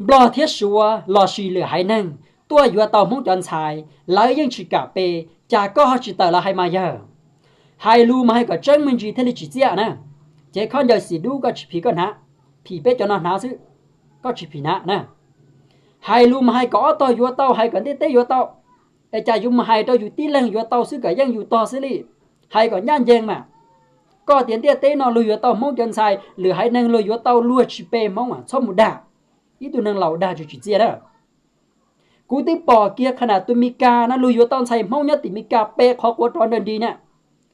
Nplog thiab Suav lossis lwm haiv neeg tuaj yuav tau Hmoob cov ntxhais, lawv yeej tsis kam pe, cas koj ho tsis tawm los hais mas yawg? Hais lus mas hais kom tseeb me ntsis thiaj li tsis txiaj na. Cev khaub ncaws xim dub koj tsis phim koj hnav, phim peb cov no hnav xwb, koj tsis phim hnav na. Hais lus mas hais kom ob tog yuav tau, hais kom ntiaj teb yuav tau, es cas yus mus hais rau yus tib leeg yuav tau xwb kom yeej yus tog xwb li. Hais kom ncaj ncees mas. Koj tias ntiaj teb no luag yuav tau Hmoob cov ntxhais, lwm haiv neeg luag yuav tau, luag tsis pe Hmoob, txhob mus dag. Ib tug neeg laus dag tsis tsim txiaj na. Kuv twb pom kiag qhov na, tus Mis Kas na luag yuav tau ntxhais Hmoob nyob tim Mis Kas pe qhov quav rov nrag nri na.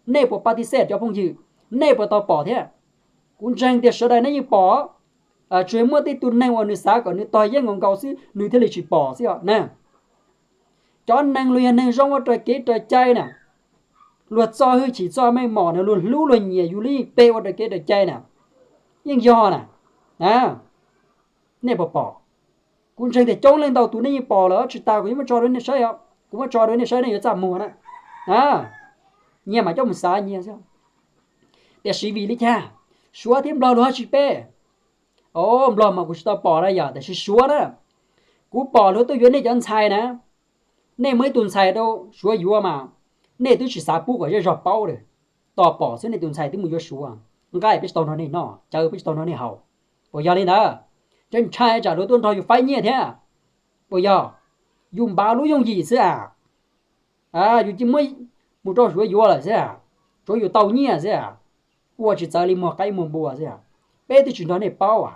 Nej puas pa ti xej cov phooj ywg? Nej puas tau pom thiab? Kuv ntseeg tias sawv daws nej yeej pom. Tsuas muaj tej tug neeg uas nws xav kom nws tog yeej nkaus nkaus xwb nws thiaj li tsis pom xwb os na. Cov neeg luag yog neeg zoo ua raws kev raws cai na, luag txo hwj chim txo meej mom na, luag hlub luag nyiam yus li yeej pe ua raws kev raws cai na, yeej yog na. Nej puas pom? Kuv ntseeg tias coob leej ntau tus nej yeej pom lawm, tsis tas kuv yuav muab tso rau nej saib os, kuv muab tso rau nej saib nej yuav txaj muag na. Nyias mas coj mus xav nyias xwb. Tiam sis vim li cas Suav thiab Nplog luag ho tsis pe? O, Nplog mas kuv tsis tau pom na yom, tiam sis Suav na, kuv pom luag tuaj yuav nej cov ntxhais na, nej muaj ib tug ntxhais rau Suav yuav mas, nej twb tsis xav pub kom zej zog paub li, tos pom xwb nej tus ntxhais twb mus yuav Suav, nqaij peb tsis tau nrog nej noj, cawv peb tsis tau nrog nej haus. Puas yog li ntawd? Ces ntshai tsam luag tuaj nrog yus faib nyiaj thiab. Puas yog? Yus npav lub yooj yim xwb a, yus cia muab mus rau Suav yuav lawm xwb a, tsuav yus tau nyiaj xwb a, ua tsis txawv li muag qaib muag npua xwb a. Peb twb tsis nrog nej paub a,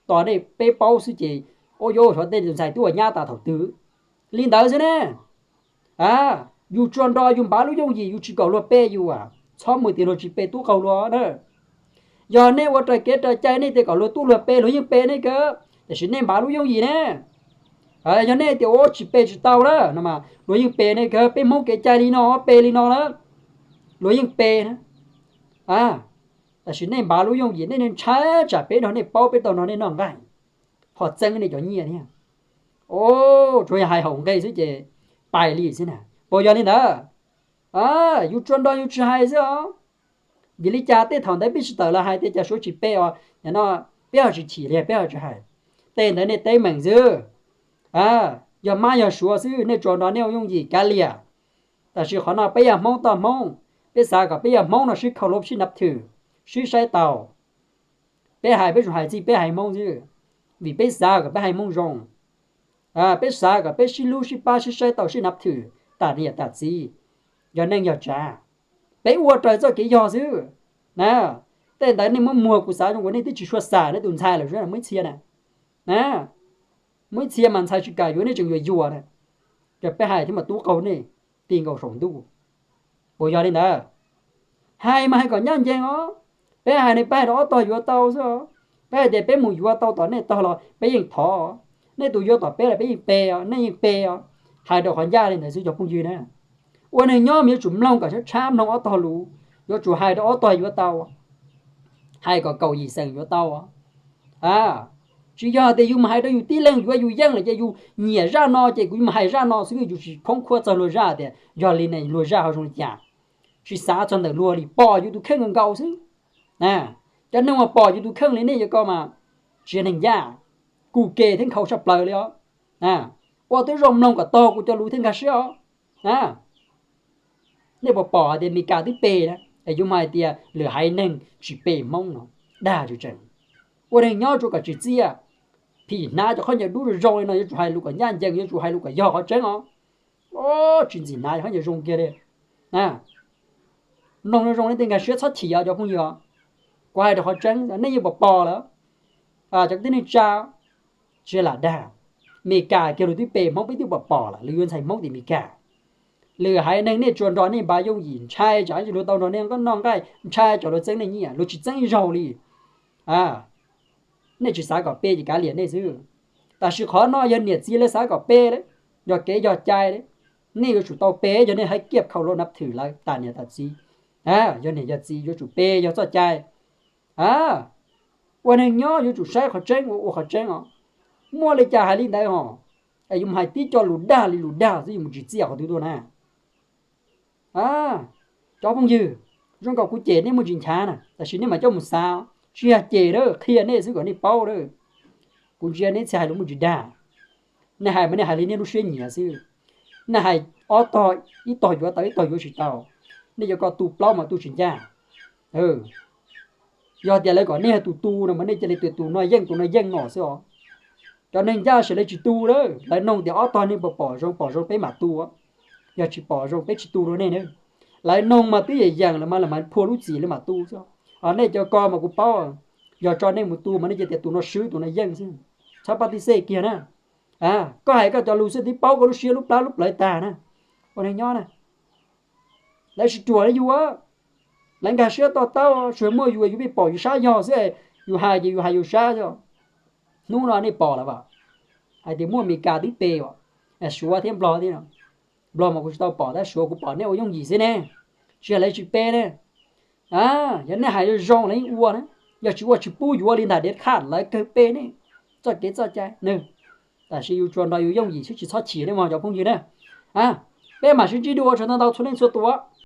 tos nej peb paub xwb ces ua yuav ua xyov tej tus ntxhais twb ua nyab tas thaum twg li ntawd xwb ne. Yus tsuas nrog yus npav lub yooj yim, yus tsis kom luag pe yus a, txhob mus tias luag tsis pe tub qaug luag na. Yog nej ua raws kev raws cai, nej tias kom luag tub luag pe, luag yeej pe nej kawg, tiam sis nej npav lub yooj yim ne. Yog nej tias ua tsis pe tsis tau na no mas luag yeej pe nej kawg, peb Hmoob kev cai li no, pe li no na, luag yeej pe na. Tiam sis nej npav lub yooj yim, nej ntshai tsam peb nrog nej paub peb tau nrog nej noj nqaij, ho txeeb nej cov nyiaj thiab. O, tsuas yog hais haum nqe xwb ces pais li xwb na. Puas yog li ntawd? Yus tsuas nrog yus tsis hais xwb os. Vim li cas tej thaum ntawd peb tsis tawm los hais tias cas Suav tsis pe os, nim no peb ho tsis chim li peb ho tsis hais. Tej ntawd nej teeb meem xwb. Yog mab yog Suav xwb nej tsuas nrog nej ua yooj yim kav liam. Tab sis qhov no peb yog Hmoob toj Hmoob, peb xav kom peb yog Hmoob no sib khau lub sib nab thwm, sib saib taus. Peb hais peb tsuas hais txij peb haiv Hmoob xwb, vim peb xav kom peb haiv Hmoob zoo. Peb xav kom peb sib hlub sib pab sib saib taus sib nab thwm tas niam tas txiv, yog neej yog tsav. Peb ua raws txoj kev yog xwb na. Tej ntawd nej muab muag kuv xav zoo uas nej twb tsis tshua xam nej tus ntxhais lawm, muab ib txhia na, muab ib txhia mas ntxhais tsis kam yuav nej tseem yuav yuav na. Ces peb hais thiab mas tub qaug nej ti nkaus saum ntuj. Puas yog li ntawd? Hais mas hais kom ncaj ncees os. Peb hais ne peb hais rau ob tog yuav tau xwb os. Peb hais tias peb mus yuav tau tom nej tog los peb yeej thov. Nej tus yuav tom peb los peb yeej pe os, nej yeej pe os. Hais rau qhov ncaj li ntawd xwb cov phooj ywg na. Ua neeg nyob mas yuav tsum mloog kom tshab tshab mloog ob tog lus, yuav tsum hais rau ob tog yuav tau, hais kom kaum yim xeem yuav tau. Tsis yog tias yus mus hais rau yus tib leeg yuav yus yeej lawm ces yus nyiam zaj no ces kuv mus hais zaj no xwb, yus tsis khoob khuab txog luag zaj tias yog li ne luag zaj ho zoo li cas. Tsis xav txog ntawm luag li, pom yus tus kheej nkaus xwb. Cov neeg uas pom yus tus kheej li nej yuav ko mas tsis yog neeg ncaj, kuv ke thiab nkhaus tshaj plaws li os. Ua tib zoo mloog kom tog kuv cov lus thiaj nkag siab os. Nej puas pom hais tias Meskas twb pe na, es yus mas hais tias lwm haiv neeg tsis pe Hmoob no, dag tsis tseeb. Ua neeg nyob tsuas kom tsim txiaj, phim hnav cov khaub ncaws dub zoo zoo li no yuav tsum hais lus kom ncaj ncees, yuav tsum hais lus kom yog qhov tseeb os. Tsis ntxim hnav cov khaub ncaws zoo kiag li. Mloog zoo zoo nej thiaj nkag siab, txhob chim os cov phooj ywg os. Kuv hais rau qhov tseeb, nej yeej pom pom lawm. Cov kwv tij neej tsa, tsis lam dag. Meskas kiag luag twb pe Hmoob, peb twb pom pom lawm, luag yuav ntxhais Hmoob tim Meskas. Lwm haiv neeg nej tsuas nrog nej npaj yooj yim, ntshai tsam luag tau nrog nej noj nqaij, ntshai tsam luag txeeb nej nyiaj, luag tsis txeeb ib zaug li. Nej tsis xav kom pe ces kav liam nej xwb. Tab sis qhov no yog niam txiv lawv xav kom pe, yog kev yog cai, nej yuav tsum tau pe, yog nej hais kiaj khau lub nab thwm lawv tas niam tas txiv. Yog niam yog txiv yuav tsum pe, yog txoj cai. Ua neeg nyob yuav tsum saib qhov tseeb ua, ua qhov tseeb os. Muaj li cas hais li ntawd hos. Es yus mus hais tib co lus dag li lus dag xwb, yus mus tsim txiaj qhov twg tuaj na. Cov phooj ywg, zoo nkaus kuv cem nej muaj ntsis nchav na, tab sis nej mam coj mus xav, tsis yog cem na, qhia nej xwb kom nej paub na. Kuv ntsia neb txhia hais lus muaj tsis dag. Nej hais mas nej hais li nej lub siab nyiam xwb. Nej hais ob tog, ib tog yuav tau ib tog yuav tsis tau. Nej cov ko tu plaub mas tu tsis ncaj. Yog tias lawv kom nej yog tus tu no mas nej cia li tias tus no yeej tus no yeej no xwb os. Cov neeg ncaj sawv lawv tsis tu lawm, lawv noog tias ob tog neeg puas pom zoo, pom zoo peb mam tu. Yog tsis pom zoo peb tsis tu rau nej na. Lawv noog mas twb yeem yeem lawm mas lawv mas phua lub txim lawv mam tu xwb. Nej cov ko mas kuv paub, yog tso nej mus tu mas nej cia tias tus no swb tus no yeej xwb. Txhob pab tib xej kiag na. Koj hais koj cov lus xwb twb paub koj lub siab lub plab lub plawv tag na. Ua neeg nyob na, lawv tsis ruam li yus. Lawv nkag siab to taub, tsuas muaj yus yus pheej pom yus sab yog xwb. Yus hais ces yus hais yus sab xwb. Hnub no nej pom lawm as, hais tias muaj Amelikas twb pe as, Suav thiab Nplog thiab. Nplog mas kuv tsis tau pom tab sis Suav kuv pom nej ua yooj yim xwb ne. Tsis yog lawv tsis pe ne. Yog nej hais zoo zoo lawv yeej ua na. Yog tsis ua tsis pub yuav li ntag, diav khaj lawv kawg pe nej. Txoj kev txoj cai nws, tam sis yus tsuas nrog yus yooj yim xwb tsis txhob chim nej mog cov phooj ywg na. Peb mam sib ntsib dua, tsaug ntau ntau txhua leej txhua tus.